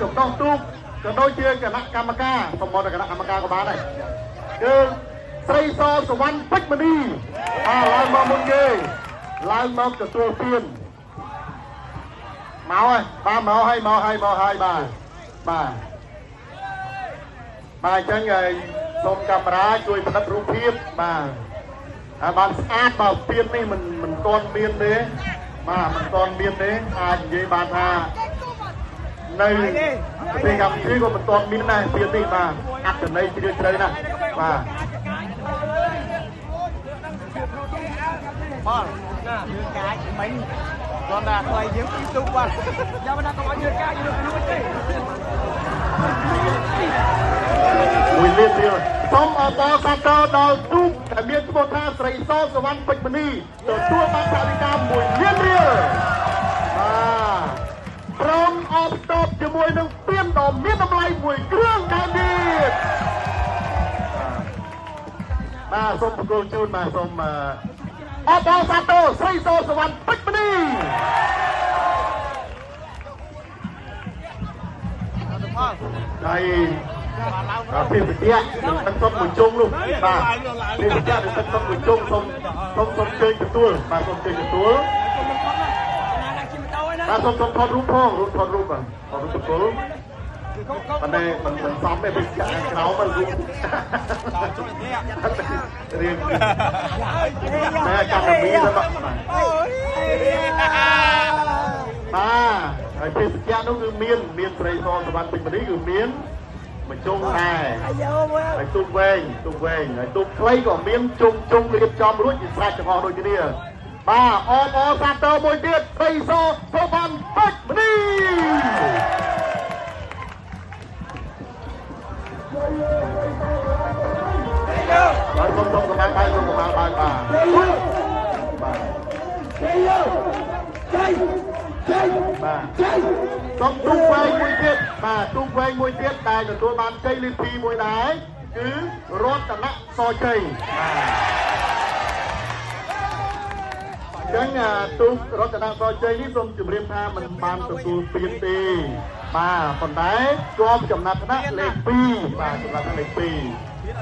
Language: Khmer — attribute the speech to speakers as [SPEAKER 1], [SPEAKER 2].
[SPEAKER 1] ចំណុះទូកក៏ដូចជាគណៈកម្មការសូមមកគណៈកម្មការក៏បានដែរគឺស្រីសសវណ្ណពេជ្រមនីបាទឡើងមកមុនគេឡើងមកទទួលពានមកហើយបាទមកហើយមកហើយមកហើយបាទបាទបាទអញ្ចឹងហើយសូមកាមេរ៉ាជួយផលិតរូបភាពបាទហើយបានស្អាតបាទពាននេះមិនទាន់មានទេបាទមិនទាន់មានទេអាចនិយាយបានថានៅប្រទេសកម្ពុជាក៏មិនទាន់មានដែរពាននេះបាទអត្ថន័យជ្រាលជ្រៅណាស់បាទ
[SPEAKER 2] បាទណាយើងកាយមិញគាត់ថាខ្លីយើងពីទូបាទយ៉ាមិនថាកុំឲ្យយើងកាយយើងលួចទេ
[SPEAKER 1] មួយលានរៀលសូមអបអរសាទរដល់ទូកដែលមានឈ្មោះថាស្រីសសវណ្ណពេជ្រមនីទទួលបានថវិកា1លានរៀលបាទព្រមអបតបជាមួយនឹងពានដ៏មានតម្លៃមួយគ្រឿងដែរទៀតបាទសូមប្រគល់ជូនបាទសូមអបអរសាទរស្រីសសវណ្ណពេជ្រមនីហើយពីវិទ្យានឹងទឹកសុទ្ធមួយជុំនោះបាទពីវិទ្យានឹងទឹកសុទ្ធមួយជុំសូមសូមសូមជើញទទួលបាទសូមជើញទទួលបាទសូមសូមថតរូបផងរូបថតរូបបាទថតរូបទទួលប៉ុន្តែមិនសមទេវិទ្យាក្រោមរូបរៀងតែកម្មវិធីទៅបាទបាទហើយភេសជ្ជៈនោះគឺមានស្រីសសវណ្ណពេជ្រមនីគឺមានមួយជុំដែរហើយទូកវែងទូកវែងហើយទូកខ្លីក៏មានជុំជុំរៀបចំរួចជាស្រេចទាំងអស់ដូចគ្នាបាទអបអរសាទរមួយទៀតស្រីសសវណ្ណពេជ្រមនីបាទសូមសូមកម្លាំងបាយសូមកម្លាំងបាយបាទបាទបាទសូមទូកវែងមួយទៀតបាទទូកវែងមួយទៀតដែលទទួលបានជ័យលាភីមួយដែរគឺរតនៈសជ័យបាទអញ្ចឹងទូករតនៈសជ័យនេះសូមជម្រាបថាមិនបានទទួលពានទេបាទប៉ុន្តែជាប់ចំណាត់ថ្នាក់លេខ2បាទចំណាត់ថ្នាក់លេខ2